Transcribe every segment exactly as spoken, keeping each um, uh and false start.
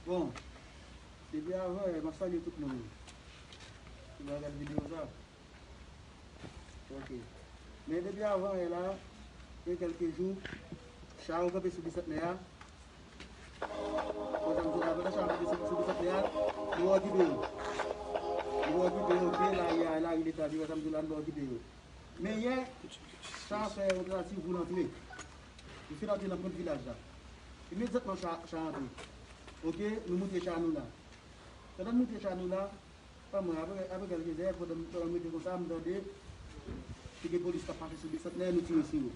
Bon, depi avan yè, m ap salye tout moun ki va gade videyo sa. Ok. Men depi avan yè la, gen kèlke jou, cha yo kanpe sou Bisantnè a. Konsa m di la, pandan cha yo kanpe sou, sou Bisantnè a, nou okipe yo. Nou okipe yo, ok, lari a, lari Leta, konsa m di la, nou okipe yo. Men yè, cha a fè yon tantativ pou l antre. Li fin antre nan pwent vilaj la. Imedyatman, cha, cha a antre. Ok, nou moute cha nou la. Pandan n moute cha nou la, pa mwen, apre, apre kèlke zè, pandan, pandan m rete konsa, m tande te gen polis k ap pase sou Bisantnè, nou tire sou yo.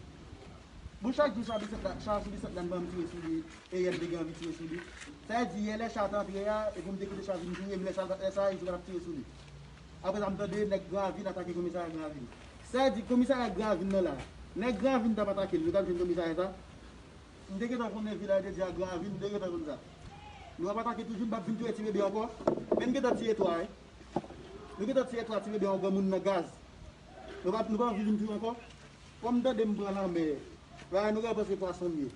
Bon, chak jou sa, Bisantnè, cha sou Bisantnè, m pa janm tire sou li, e yè m te gen anvi tire sou li. Sa vle di, yè lè cha t antre a, epi m te kite cha vin touye m, lè sa, lè sa, yo t ap tire sou li. Apre sa, m tande nèg Gran Ravin atake komisarya Gran Ravin. Sa vle di, komisarya Gran Ravin nan la, nèg Gran Ravin t ap atake l, yo t ap jwenn komisarya sa. M te gentan konnen Vilaj de Dye a Gran Ravin, m te gentan konn sa. Nou ap atake toujou, n p ap vin touye ti bebe ankò. Men n gentan tiye twa, wi. Nou gentan tiye twa ti bebe, yon granmoun nan gaz. Nou pa, nou pa anvi vin touye ankò. Kòm m tande m pran lanmè, bagay nou ka panse pwason m ye.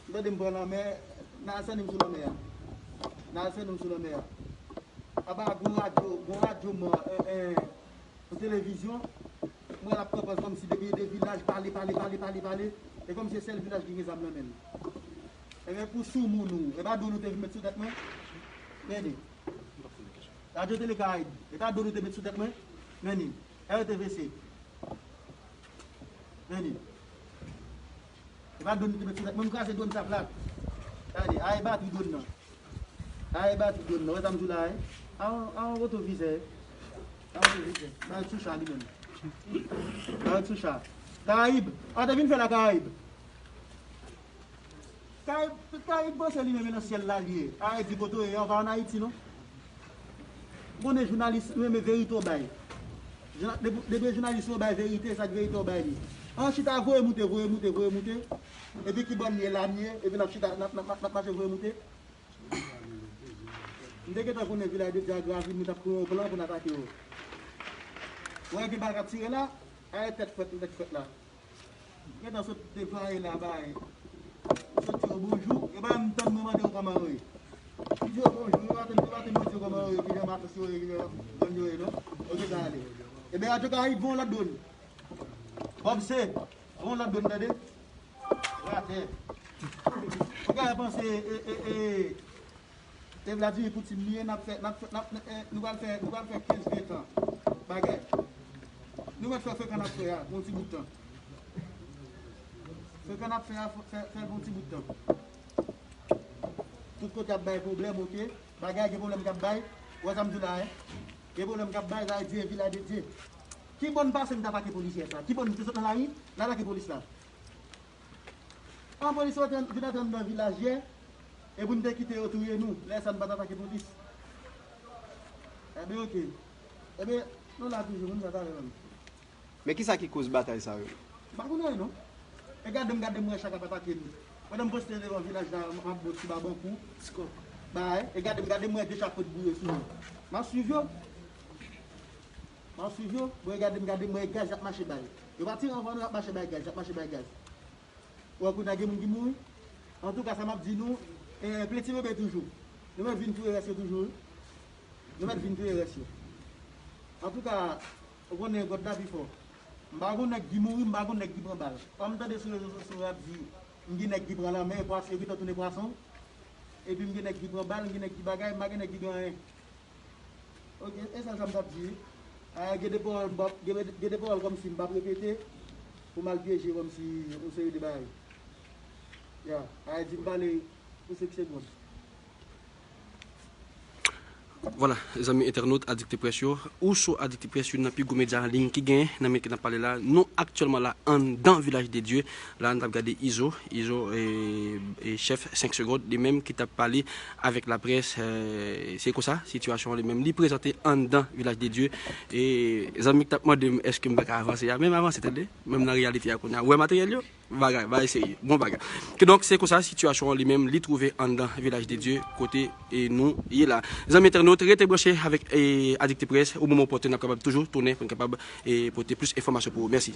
M tande m pran lanmè, n al sènen m sou lanmè a. N al sènen m sou lanmè a. Anba gon radyo, gon radyo mò, en, en, yon televizyon, m wè l ap pran pòz kòmsi depi de vilaj pale, pale, pale, pale, pale. E kòmsi se sèl vilaj ki gen zam nan men l. Ebyen, pou soumoun ou, e pa dlo nou te vin met sou tèt mwen? Men li. Radyo Tele Karayib, e pa dlo nou te met sou tèt mwen? Men li. R T V C. Men li. E pa dlo nou te met sou tèt mwen, m kraze dlo sa plat. Gade, a e batri dlo nan. A e batri dlo nan. Wè sa m di w la, wi. A yon, a yon retovizè. A yon retovizè. Ba l sou cha li menm. Ba l sou cha. Karayib. A te vin fè la Karayib. Karayib, Karayib panse li menm e nan syèl la li ye. Ayiti kote w ye, w pa ann Ayiti non. M konnen jounalis renmen verite w bay. Jouna-, depi, depi jounalis yo bay verite, sa k verite w bay li. An chita voye moute, voye moute, voye moute. Epi ki bò n ye la n ye, epi n ap chita, n ap, n ap, n ap, n ap mache voye moute. M te gentan konnen Vilaj de Dye a Gran Ravin, nou t ap kreye yon plan pou n atake yo. Ou wè gen bal k ap tire la, a e tèt frèt, tèt frèt la. Gentan sot deplwaye la bay. Sot di yo bonjou, e pa menm tann mwen mande yo kòman yo ye. M di yo bonjou, yo pa tann, yo pa tann mwen di yo kòman yo ye, ki jan matos yo ye, ki jan zòn yo ye non. Ok, sa ale. Ebyen, Radyo Karayib, voye yon lòt dwòn. Bob C, voye yon lòt dwòn, tande? Ratè. Ou ka panse, e, e, e, Se Vladimir Poutine li ye, n ap fè, n ap fè, n ap, eh, nou pral fè, nou pral fè kenz, ven tan bagay. Nou mèt fè frekan n ap fè a pou yon ti bout tan. Frekan n ap fè a, fè, fè l pou yon ti bout tan. Tout kote ap bay pwoblèm, ok? Bagay gen pwoblèm k ap bay. Ou wè sa m di w la, en? Gen pwoblèm k ap bay, sa vle di e Vilaj de Dye. Ki bò n pase n t atake polis yè sa? Ki bò n te sot nan lari, n atake polis la? An polis yo te vin antre anndan vilaj yè, e pou n te kite yo touye nou, lè sa n pa t atake polis. Ebyen, ok. Ebyen, nou la toujou, moun sa talè menm. Men kisa ki koz batay sa yo? M pa konn anyen non. E gade m, gade m wè chak ap atake nou. Pandan m poste devan vilaj la, m ap bon ti babankou. Bay, e gade m, gade m wè de chapot bouye sou nou. M ap swiv yo. M ap swiv yo. Bon, e gade m, gade m wè gaz y ap mache bay. Yo pa tire anvan nou, y ap mache bay gaz, y ap mache bay gaz. Ou wè kounye a gen moun ki mouri. Antouka, sa m ap di nou, eh, plen ti bebe toujou. Nou mèt vin touye rès yo toujou, wi. Nou mèt vin touye rès yo. Antouka, ou konnen God la pi fò. M pa gon nèg ki mouri, m pa gon nèg ki pran bal. Kòm m tande sou rezo sosyo yo ap di, m gen nèg ki pran lanmè, pwas-, yo gentan tounen pwason. Epi m gen nèg ki pran bal, m gen nèg ki bagay, m pa gen nèg ki gen anyen. Ok, e sèl sa m t ap di wi. Ah, gen de pawòl m p ap, gen, gen de pawòl kòmsi m p ap repete pou m al pyeje kòmsi yon seri de bagay. Ya, ah, di m pale pou senk segonn. Vwala, zanmi entènot Adikte Près yo, ou sou Adikte Près, youn nan pi gwo medya an liy ki genyen nan men ke n ap pale la. Nou aktyèlman la anndan Vilaj de Dye. La, n t ap gade Izo, Izo, e, e chèf senk segonn, li menm ki t ap pale avèk laprès, e, se konsa, sitiyasyon an li menm, li prezante anndan Vilaj de Dye. E zanmi k t ap mande m èske m pa ka avanse a, men m avanse, tande, menm nan reyalite a kounye a. Ou wè materyèl yo? Bagay, bagay serye, bon bagay. Kidonk, se konsa, sitiyasyon an li menm, li twouve anndan Vilaj de Dye, kote, e, nou ye la. Zanmi entènot, rete branche avèk, e, Adikte Près, o moman opòtèn, n ap kapab toujou tounen pou n kapab, e, pote plis enfòmasyon pou ou. Mèsi.